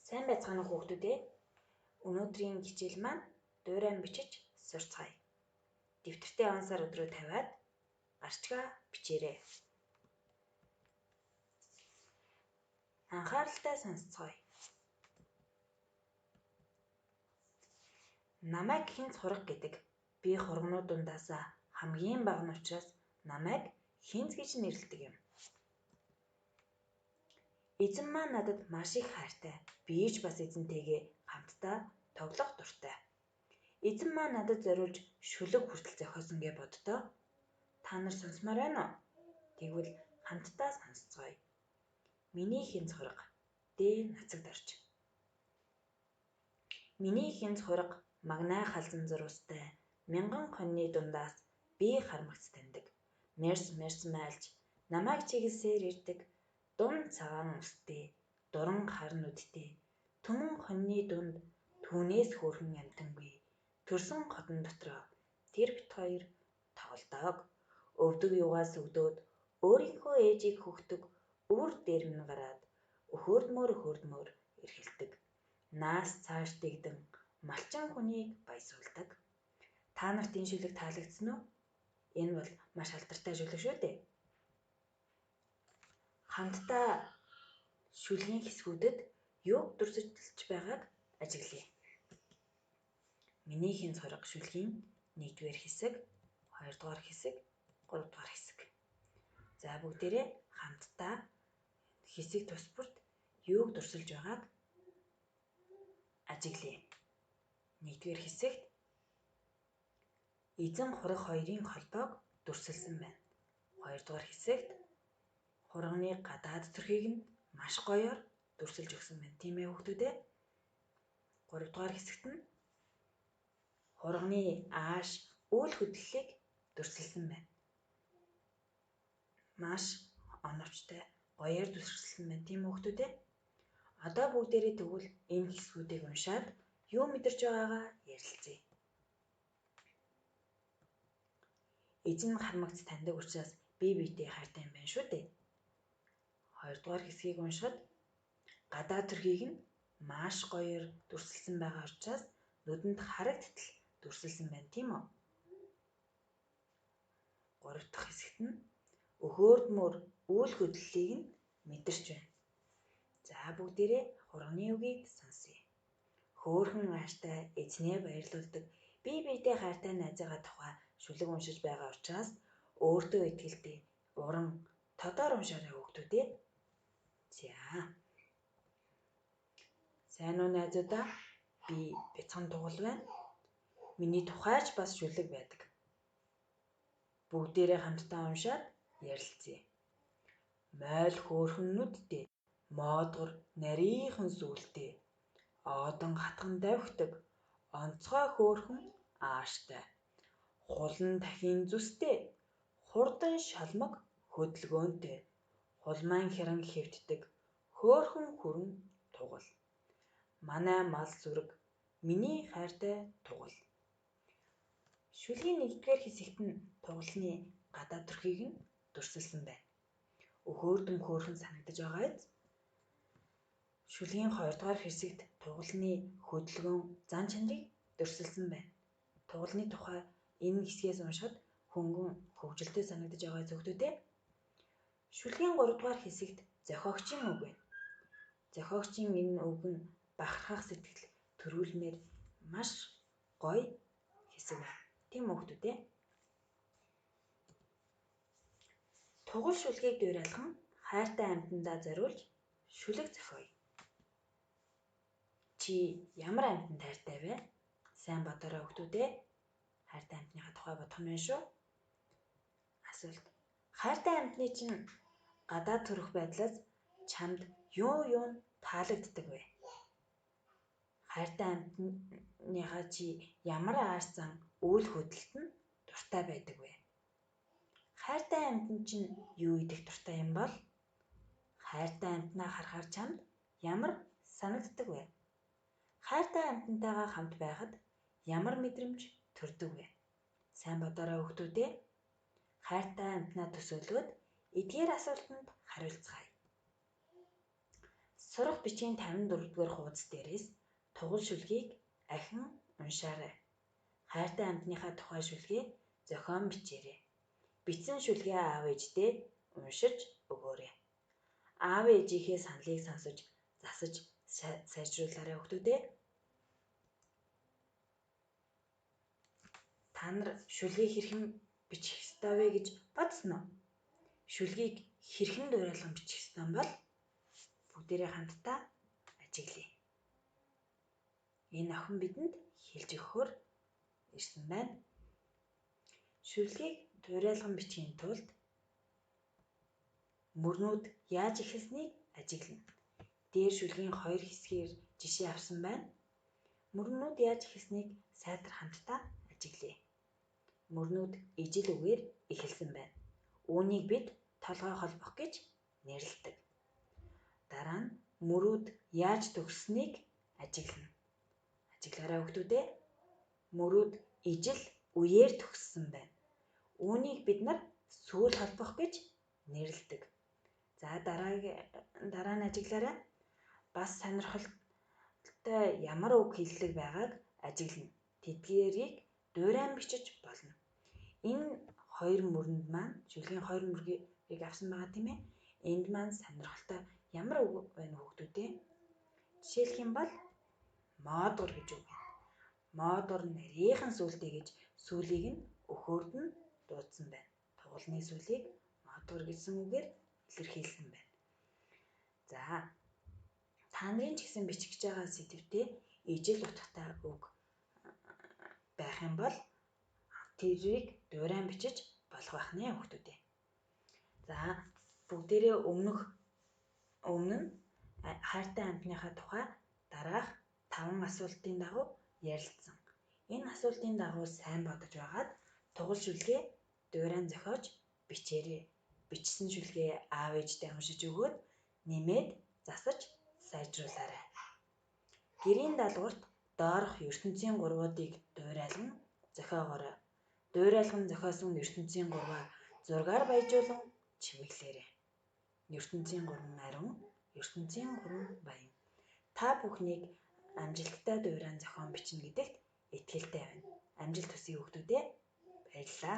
Сайн байцгаана уу хүүхдүүд ээ. Өнөөдрийн хичээл маань дуурайн бичиж сурцгаая. Дэвтэртээ он сар өдрөө тавиад гарчгаа бичээрэй. Анхааралтай сонсцгоё. Намайг хинц хураг гэдэг. Би хургнууд дундаасаа хамгийн бага нь учраас намайг хинц гэж нэрлэдэг юм. Эзэн маань надад маш их хайртай. Би ч бас эзэнтэйгээ хамтдаа тоглох дуртай. Эзэн маань надад зориулж шүлэг хүртэл зохиосон гэж боддоо. Та нар сонсомоор байна уу? Тэгвэл хамтдаа сонсцгоё. Миний хинц хураг Д Нацагдорж. Миний хинц хураг магнаа халзан зурвастай мянган хоньны дундаас би харамгц таньдаг. Мерс мерс майлж намайг чиглэсээр ирдэг. Дун цагаан үстэй, дуран хар нүдтэй, түмэн хоньны дунд түүнээс хөөрхөн амьтангүй. Төрсөн хотон дотроо тэр бит хоёр тоглодог. Өвдөг юугаас өгдөөд өөрийнхөө ээжийг хөхтөг өвөр дээр минь гараад өхөөрдмөр эрхэлдэг. Наас цааш дэгдэн малчин хүнийг баясуулдаг. Та нарт энэ шүлэг таалагдсан уу? Энэ бол маш алдартай шүлэг шүү дээ. Хамтдаа шүлгийн хэсгүүдэд юуг дүрсэлж байгааг ажиглая. Миний хинц хураг шүлгийн 1-р хэсэг, 2-р хэсэг, 3-р хэсэг. За бүгдээрээ хамтдаа хэсэг тус бүрт юуг дүрсэлж байгааг ажиглая. 1-р хэсэгт эзэн хураг хоёрын холбоог дүрсэлсэн байна. 2-р хэсэгт хурганы гадаад төрхийг нь маш гоёор дүрсэлж өгсөн байна. Тийм ээ хүүхдүүд ээ. 3-р хэсэгт нь хурганы ааш үйл хөдлөлийг дүрсэлсэн байна. Маш оновчтой гоёор дүрсэлсэн байна. Тийм хүүхдүүд ээ. Одоо бүгдээрээ тэгвэл энэ хэсгүүдийг уншаад юу мэдэрч байгаагаа ярилцъя. Эзэн харамгц таньдаг учраас бие биедээ хайртай юм байна шүү дээ. 2-р хэсгийг уншихад гадаа төрхийг нь маш гоёор дүрсэлсэн байгаа учраас нүдэнд харагдтал дүрсэлсэн байна, тийм үү? 3 дахь хэсэгт нь өхөөрдмөр үйл хөдлөлийг нь мэдэрч байна. За бүгдээрээ хурганы үгийг сонсъё. Хөөрхөн ааштай эзнээ баярлуулдаг бие биедээ хайртай найзыгаа тухай шүлэг уншиж байгаа учраас өөртөө итгэлтэй уран тодоор уншаарай хүүхдүүд ээ. За. Сайн уу найзуудаа? Би бяцхан тугал байна. Миний тухайч бас шүлэг байдаг. Бүгдээрээ хамтдаа уншаад ярилцъя. Мойл хөөрхөн нүдтэй, моодгор нарийнхан сүлтэй, одон хатхан давхидаг, онцгой хөөрхөн ааштай, хулан тахин зүстэй, хурдан шалмаг хөдөлгөөнтэй, хулмайн хяран хэвтдэг, хөөрхөн хүрэн тугал. Манай мал зүрэг миний хайртай тугал. Шүлгийн 1-р хэсэгт нь тугалны гадаад төрхийг нь дүрсэлсэн байна. Өхөөрдөм хөөрхөн санагдаж байгаа биз? Шүлгийн 2-р хэсэгт тугалны хөдөлгөөн зан чанарыг дүрсэлсэн байна. Тугалны тухай энэ хэсгээс уншихад хөнгөн хөгжилтэй санагдаж байгаа зөвхөн ээ. Шүлгийн 3-р хэсэгт зохиогчийн үг байна. Зохиогчийн энэ үг нь бахархах сэтгэл төрүүлмээр маш гоё хэсэг байна. Тийм үү хүүхдүүд ээ. Тугал шүлгийг дуурайлхан хайртай амьтандаа зориулж шүлэг зохиоё. Чи ямар амьтанд хайртай вэ? Сайн бодоорой хүүхдүүд ээ. Хайртай амьтныхаа тухай бодох нь байна шүү. Асуулт. Хайртай амьтны чинь гадаад төрөх байдлаас чамд юу юу нь таалагддаг вэ? Хайртай амьтныхаа чи ямар ааш зан үйл хөдлөлт нь дуртай байдаг вэ? Хайртай амьтан чинь юу идэх дуртай юм бол? Хайртай амьтнаа харахаар чамд ямар санагддаг вэ? Хайртай амьтантайгаа хамт байхад ямар мэдрэмж төрдөг вэ? Сайн бодоорой хүүхдүүд ээ. Хайртай амьтнаа төсөөлөөд эдгээр асуултанд хариулцгаая. Сурах бичгийн 54-р хуудас дээрээс тугал шүлгийг ахин уншаарай. Хайртай амьтныхаа тухай шүлгээ зохион бичээрэй. Бичсэн шүлгээ аав ээждээ уншиж өгөөрэй. Аав ээжийнхээ саналыг сонсож, засаж сайжруулаарай хүүхдүүдээ. Та нар шүлгийг хэрхэн бичих ёстой вэ гэж бодсон уу? Шүлгийг хэрхэн дуурайлан бичих ёстой бол бүгдээрээ хамтдаа ажиглая. Энэ охин бидэнд хэлж өгөхөөр ирсэн байна. Шүлгийг дуурайлан бичихийн тулд мөрнүүд яаж эхэлснийг ажиглана. Дээр шүлгийн хоёр хэсгээр жишээ авсан байна. Мөрнүүд яаж эхэлснийг сайтар хамтдаа ажиглая. Мөрнүүд ижил үгээр эхэлсэн байна. Үүнийг бид толгой холбох гэж нэрлэдэг. Дараа нь мөрүүд яаж төгссөнийг ажиглана. Ажиглаарай хүүхдүүдээ. Мөрүүд ижил үеэр төгссөн байна. Үүнийг бид нар сүүл холбох гэж нэрлэдэг. За дараа нь ажиглаарай. Бас сонирхолтой ямар үг хэллэг байгааг ажиглана. Тэдгээрийг дуурайн бичиж болно. Энэ хоёр мөрөнд маань шүлгийн хоёр мөргийг авсан байгаа тийм ээ. Энд маань сонирхолтой ямар үг байна хүүхдүүдээ? Жишээлх юм бол моодгор гэж үг байна. Моодгор нарийнхан сүултээ гэж сүлийг нь өхөрд нь дуудсан байна. Тугалны сүлийг моодгор гэсэн үгээр илэрхийлсэн байна. За та нарын ч гэсэн бичих гэж байгаа сэдвтэ ижил утгатай үг байх юм бол тэрийг дуурайн бичиж болох байх нэ хүүхдүүдээ. За бүгдээрээ өмнө нь хайртай амьтныхаа тухай дараах 5 асуултын дагуу ярилцсан. Энэ асуултын дагуу сайн бодож байгаад тугал шүлгээ дуурайн зохиож бичээрэй. Бичсэн шүлгээ аав ээждээ уншиж өгөөд нэмээд засаж сайжруулаарай. Гэрийн даалгаварт доорх ертөнцийн гурвуудыг дуурайлан зохиогоорой. Дуурайлан зохиосон ертөнцийн гурваа зургаар баяжуулан чимэглээрэй. Ертөнцийн гурван ариун, ертөнцийн гурван баян. Та бүхнийг амжилттай дуурайн зохион бичнэ гэдэгт итгэлтэй байна. Амжилт хүсье хүүхдүүдээ. Баярлалаа.